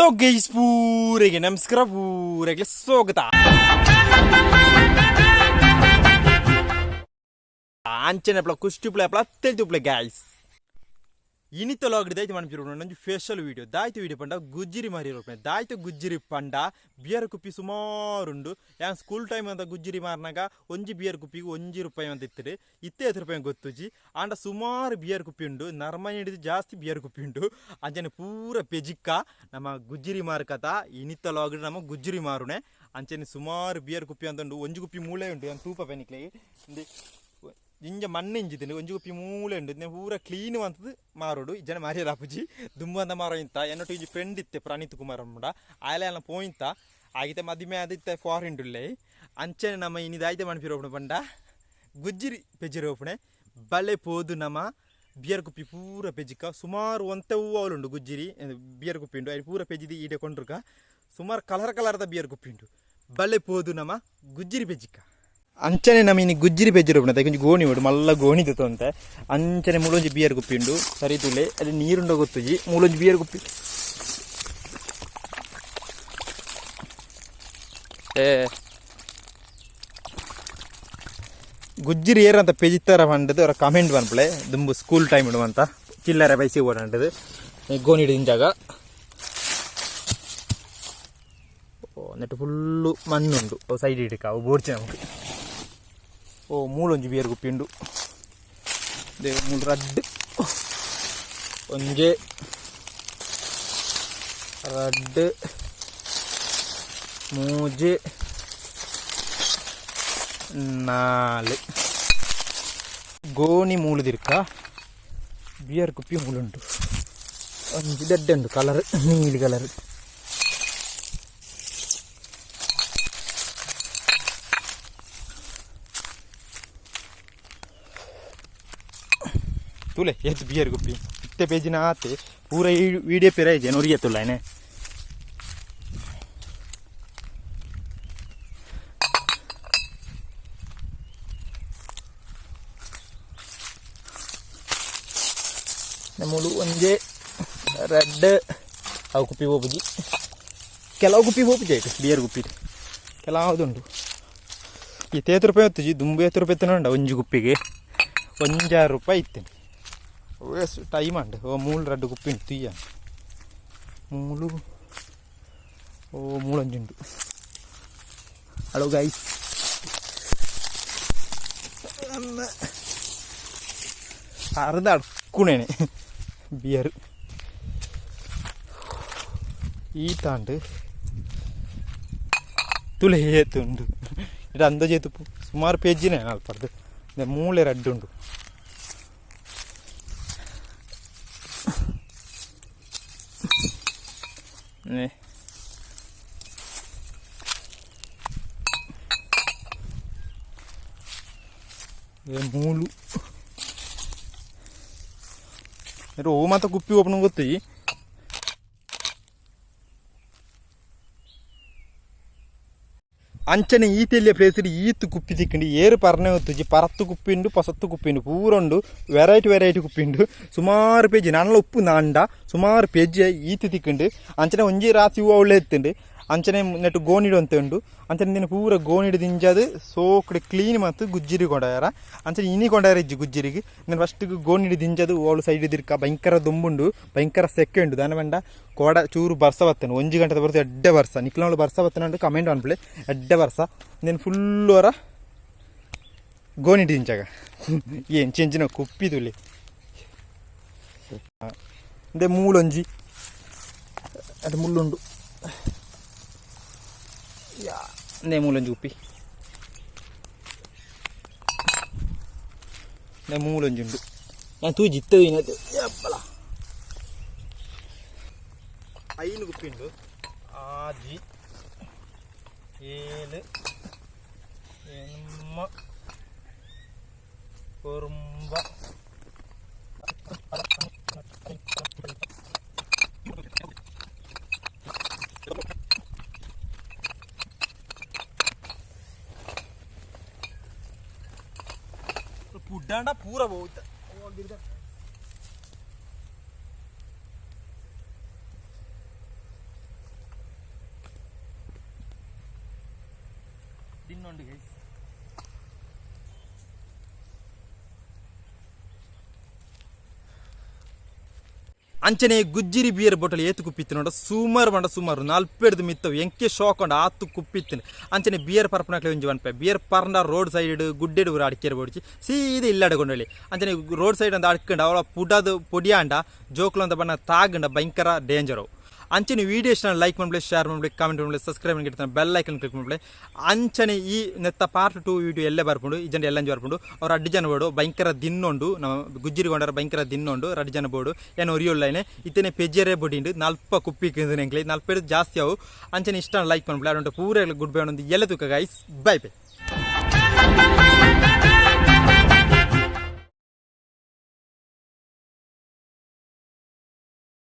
Hello guys, ಪೂರೆಗೆ ನಮಸ್ಕಾರ, ಪೂರೆಗೆ ಸ್ವಾಗತ. ಅಂಚನೆ ಅಪ್ಲ ಕುಷ್ಟಿ ಅಪ್ಲ ತೆಲ್ತುಪ್ಲೆ ಗೈಸ್. ಇನಿತ ಲಾಗ್ಡ್ ದಾಯ್ತು ಮನ್ಪಿರು ಒಂಜಿ ಫೇಶಿಯಲ್ ವೀಡಿಯೋ. ದಾಯ್ತು ವೀಡಿಯೋ ಪಂಡ ಗುಜ್ಜಿರಿ ಮಾರಿ ರೂಪೆ. ದಾಯ್ತು ಗುಜ್ಜಿರಿ ಪಂಡ ಬಿಯರ್ ಕುಪ್ಪಿ ಸುಮಾರುಂಡು. ಯಾನ್ ಸ್ಕೂಲ್ ಟೈಮ್ ಅಂತ ಗುಜ್ಜಿರಿ ಮಾರ್ನಾಗ ಒಂಜಿ ಬಿಯರ್ ಕುಪ್ಪಿಗೆ 1 ರೂಪಾಯಿ ಅಂತ ಇತ್ತಿರಿ. ಇತ್ತೆ ಏತ್ ರೂಪಾಯಿ ಗೊತ್ತುಜಿ. ಆಂಡ ಸುಮಾರು ಬಿಯರ್ ಕುಪ್ಪಿ ಉಂಡು. ನರ್ಮನಿ ಹಿಡಿದು ಜಾಸ್ತಿ ಬಿಯರ್ ಕುಪ್ಪಿ ಉಂಡು. ಅಂಚನೆ ಪೂರ ಪೆಜಿಕ್ಕ ನಮ್ಮ ಗುಜ್ಜಿರಿ ಮಾರ್ಕತ. ಇನಿತ ಲಾಗ್ಡ್ ನಮ್ಮ ಗುಜ್ಜಿರಿ ಮಾರುನೆ. ಅಂಚನೆ ಸುಮಾರು ಬಿಯರ್ ಕುಪ್ಪಿ ಅಂತ ಉಂಡು. ಒಂಜಿ ಕುಪ್ಪಿ ಮೂಳೆ ಉಂಡು. ಯಾನ್ ತೂಪ ಪೆನಿಕ್ಲೆ ಇಂದು ಜಿಂಜ ಮಣ್ಣು ಇಂಜಿದ್ದೀನಿ. ಒಂಜಿ ಕುಪ್ಪಿ ಮೂಲೆ ಉಂಡು. ಇದನ್ನ ಪೂರ ಕ್ಲೀನ್ ಅಂತದ್ದು ಮಾರೋಡು. ಜನ ಮಾರಿಯರ ಆಪುಜಿ. ದುಂಬು ಅಂತ ಮಾರೋ ಇಂತ ಎನ್ನೊಟ್ಟು ಇಂಜಿ ಫ್ರೆಂಡ್ ಇತ್ತೆ, ಪ್ರಣೀತ್ ಕುಮಾರ್ ಅಂಬುಡ. ಆಯಲೆ ಎಲ್ಲ ಪೋಯಿಂತ ಆಗಿತ್ತೆ ಮದಿಮೆ ಆದಿತ್ತೆ ಫಾರಿನ್ ಉಲ್ಲೆ. ಅಂಚನೆ ನಮ್ಮ ಇನಿದಾಯ್ತೆ ಮನ್ಪಿರೋಪಣ ಪಂಡ ಗುಜ್ಜಿರಿ ಪೆಜಿರೋಪಣೆ. ಬಲೆ ಪೋದು ನಮ್ಮ ಬಿಯರ್ ಕುಪ್ಪಿ ಪೂರ ಪೆಜಿಕ. ಸುಮಾರು ಒಂತೆ ಹೂವು ಉಂಡು. ಗುಜ್ಜಿರಿ ಬಿಯರ್ ಕುಪ್ಪಿ ಉಂಡು. ಅಲ್ಲಿ ಪೂರ ಪೆಜಿದಿ ಈಡೆ ಕೊಂಡ್ರುಕ. ಸುಮಾರು ಕಲರ್ ಕಲರ್ದ ಬಿಯರ್ ಕುಪ್ಪಿ ಉಂಡು. ಬಲೆ ಪೋದು ನಮ್ಮ ಗುಜ್ಜಿರಿ ಪೆಜಿಕ. ಅಂಚನೆ ನಮ್ಮ ಇನಿ ಗುಜ್ಜಿರಿ ಪೆಜ್ಜಿರೋಪಣೆ. ಒಂಜಿ ಗೋಣಿ ಉಂಡು, ಮಲ್ಲ ಗೋಣಿ ತೊಂತೆ. ಅಂಚನೆ ಮೂಲೊಂಜಿ ಬಿಯರ್ ಕುಪ್ಪಿ ಉಂಡು. ಸರಿ ತುಲೆ, ಅಲ್ಲಿ ನೀರುಂಡ ಗೊತ್ತುಜಿ. ಮೂಲೊಂಜಿ ಬಿಯರ್ ಕುಪ್ಪಿ. ಏ ಗುಜ್ಜಿರಿ ಏರ್ ಅಂತ ಪೆಜಿತ್ತಾರ ಪಂಡದು ಅವರ ಕಮೆಂಟ್ ಪನ್ಪಲೆ. ದುಂಬು ಸ್ಕೂಲ್ ಟೈಮ್ ಇಡುವಂತ ಚಿಲ್ಲರೆ ಪೈಸೆ ಓಡಂಡದು ಗೋಣಿ ಜಾಗ. ಓ ನೆಟ್ಟು ಫುಲ್ಲು ಮಣ್ಣುಂಡು. ಅವು ಸೈಡ್ ಇಡಕ ಅವು ಬೋಡ್ಚಿ ನಮಗೆ. ಓ ಮೂಲೊಂಜಿ ಬಿಯರ್ ಕುಪ್ಪಿ ಉಂಡು. They ಮೂಲು ರಡ್ಡ್, ಒಂಜೆ, ರಡ್ಡ್, ಮೂಜೆ, ನಾಲ್ ಗೋಣಿ ಮೂಲುದಿರ್ಕ. ಬಿಯರ್ ಕುಪ್ಪಿ ಮೂಲುಂಟು. ಒಂಜಿ ದಡ್ಡೆ ಉಂಟು, ಕಲರ್ ನೀಲಿ ಕಲರ್. ತೂಲೆ ಏತ್ ಬಿಯರ್ ಕುಪ್ಪಿ. ಇತ್ತೆ ಪೇಜಿನ ಆತೆ ಪೂರ ಈ ವಿಡಿಯೋ ಪೆರ ಇಜ್ಜೆ ನುರಿಯ ತುಲ್ಲಾನೆ. ಮೂಲು ಒಂಜೆ, ರೆಡ್. ಅವು ಕುಪ್ಪಿ ಪೋಪುಜಿ. ಕೆಲವು ಕುಪ್ಪಿ ಪೋಪುಜಿ ಆಯ್ತು. ಬಿಯರ್ ಕುಪ್ಪಿ ಕೆಲವುದುಂಡು. ಇತ್ತೇತು ರೂಪಾಯಿ ಹೊತ್ತುಜಿ. ದುಂಬು ಏತು ರೂಪಾಯಿ ಇತ್ತು? ಒಂಜಿ ಕುಪ್ಪಿಗೆ 1-6 ರೂಪಾಯಿ ಇತ್ತೇನೆ. ಟೈಮ್ ಉಂಡು. ಓ ಮೂಲು ರಡ್ಡು ಕುಪ್ಪಿ ಉಂಟು. ತುಯ್ಯ ಮೂಲು. ಓ ಮೂಲೊಂಜಿ ಉಂಟು. ಹಲೋ ಗೈಸ್, ಅರ್ಧ ಅಡ್ಕುಣೇನೆ ಬಿಯರ್ ಈ ತಾಂಡು. ತುಲೆ ಏತುಂಡು ಇದು ಅಂದಾಜು ತುಪ್ಪು. ಸುಮಾರು ಪೇಜಿನೇ ಅಲ್ಪರ್ದು. ಮೂಲೆ ರಡ್ಡು ಉಂಟು. ಮೂಲು ಓ ಮಾತ ಕುಪ್ಪಿ ಓಪನ್ ಗೊತ್ತು. ಅಂಚನೆ ಈ ತೆಲ್ಲಿಯ ಪ್ಲೇಸ್ ಈತ್ ಕುಪ್ಪಿ ತಿಕ್ಕಂಡು. ಏರು ಪರ್ನೆ ಹೊತ್ತುಜಿ. ಪರತ್ತು ಕುಪ್ಪಿಂಡು, ಪೊಸತ್ತು ಕುಪ್ಪಿಂಡು, ಪೂರ ಉಂಡು. ವೆರೈಟಿ ವೆರೈಟಿ ಕುಪ್ಪಿಂಡು. ಸುಮಾರು ಪೇಜ್ ನಾನಲ ಉಪ್ಪು ನಾಂಡ ಸುಮಾರು ಪೇಜ್ ಈತ್ ತಿಕ್ಕಂಡು. ಅಂಚನೆ ಒಂಜಿ ರಾಸಿ ಹೂವು ಅವಳೆ ಎತ್ತುಂಡು. ಅಂಚನೆ ನೆಟ್ಟು ಗೋಣಿಡು ಅಂತ ಉಂಡು. ಅಂಚನೆ ದಿನ ಪೂರ ಗೋಣಿಡು ದಿಂಜಾದು ಸೋಕಡೆ ಕ್ಲೀನ್ ಮತ್ತು ಗುಜ್ಜಿರಿ ಕೊಂಡಾರ. ಅಂಚನೆ ಇನಿ ಕೊಂಡಾರ ಇಜ್ಜಿ ಗುಜ್ಜಿರಿಗೆ. ನಾನು ಫಸ್ಟ್ ಗೋಣಿಡು ದಿಂಜಾದು ಅವಳು ಸೈಡ್ ಇದಿರ್ಕ. ಭಯಂಕರ ದೊಂಬುಂಡು, ಭಯಂಕರ ಸೆಕೆ ಉಂಡು. ದಾನ ಬಂಡ ಕೋಡ ಚೂರು ಬರ್ಸ ಬತ್ತನು. ಒಂಜಿ ಗಂಟೆ ಬರ್ತದೆ. ಎಡ್ಡೆ ಬರ್ಸ. ನಿಕ್ಲವಳು ಬರ್ಸ ಬತ್ತನ ಕಮೆಂಟ್ ಅನ್ಪ್ಲೆ. ಎಡ್ಡೆ ಬರ್ಸ. నేను ಫುಲ್ ವರ ಗೋಣಿಡು ದಿಂಚಾಗ ಏನು ಚೆಂಚಿನ ಕುಪ್ಪಿ ತುಲಿ. ಇಂದೆ ಮೂಲೊಂಜಿ ಅದು ಮುಳ್ಳುಂಡು. ಯಾ ಇಂದೆ ಮೂಲೊಂಜಿ ಉಪ್ಪಿ. ಇಂದೆ ಮೂಲೊಂಜಿ ಉಂಡು. ನಾನು ತೂಜಿ ಇತ್ತ ಐನು ಕುಪ್ಪಿ ಉಂಡು. ಆಜಿ, ಏಳು, ಎಣ್ಮ, ಒರುಂಬ. ಪುಡ್ಡಾಂಡ ಪೂರ ಹೋಯ್ತ. ದಿನ್ನೊಂಡು ಗೈಸ್. ಅಂಚನೆ ಗುಜ್ಜಿರಿ ಬಿಯರ್ ಬಾಟಲ್ ಏತ್ ಕುಪ್ಪಿತ್ತಿನೋಡ ಸುಮಾರು ಪಂಡ ಸುಮಾರು ನಲ್ಪೆಡ್ದು ಮಿತ್ತವು. ಎಂಕೆ ಶಾಕ್ ಉಂಡು, ಆತು ಕುಪ್ಪಿತ್ತಿನ. ಅಂಚನೆ ಬಿಯರ್ ಪರ್ಪನಕ್ಲೆ ಒಂಜಿ ಪನ್ಪೆ, ಬಿಯರ್ ಪರ್ಂಡ ರೋಡ್ ಸೈಡ್ ಗುಡ್ಡೆಡ್ ಪೂರ ಅಡ್ಕೆರೆ ಬೋಡ್ಚಿ, ಸೀದ ಇಲ್ಲಡೆ ಕೊಂಡೊಲಿ. ಅಂಚನೆ ರೋಡ್ ಸೈಡ್ ಅಂದ ಅಡ್ಕಂಡ ಅವಳ ಪುಡದು ಪೊಡಿಯಾಂಡ ಜೋಕ್ಲು ಅಂತ ಬಣ್ಣ ತಾಗಂಡ ಭಯಂಕರ ಡೇಂಜರ್ ಅವು. ಅಂಚನೆ ವೀಡಿಯೋ ಇಷ್ಟ ಲೈಕ್ ಮನ್ಪುಲೆ, ಶೇರ್ ಮನ್ಪುಲೆ, ಕಾಮೆಂಟ್ ಮನ್ಪುಲೆ, ಸಬ್ಸ್ಕ್ರೈಬ್ ಮನ್ಪುಲೆ, ಬೆಲ್ ಐಕನ್ ಕ್ಲಿಕ್ ಮನ್ಪುಲೆ. ಅಂಚನೆ ಈ ನೆತ್ತ ಪಾರ್ಟ್ 2 ವೀಡಿಯೋ ಎಲ್ಲೇ ಬರ್ಪುಂಡು, ಇಜ್ಜಂಡ ಎಲ್ಲಂಜಿ ಬರ್ಪುಂಡು. ಅವ್ರು ಅಡ್ಡು ಜನ ಬೋಡು, ಭಯಂಕರ ದಿನ್ನೊಂಡು. ನಮ್ಮ ಗುಜ್ಜಿರಿ ಕೊಂಡಾರ ಭಯಂಕರ ದಿನ್ನೊಂಡು, ರಡ್ಡು ಜನ ಬೋಡು. ಏನು ಒರಿಯೊಲ್ಲೈನೆ ಇತ್ತನೆ ಪೆಜ್ಜೆರೆ ಬೊಡಿಂಡು ನಲ್ಪ ಕುಪ್ಪಿ ಎಂಕ್ಲೆ ನಲ್ಪೇರು ಜಾಸ್ತಿ ಅವು. ಅಂಚನೆ ಇಷ್ಟ ಲೈಕ್ ಮನ್ಪುಲೆ, ಅಡುಂಟು ಪೂರ ಗುಡ್ ಬೈ. ಒಂದು ಎಲ್ಲ ತೂಕ ಗೈಸ್, ಬೈ ಬೈ.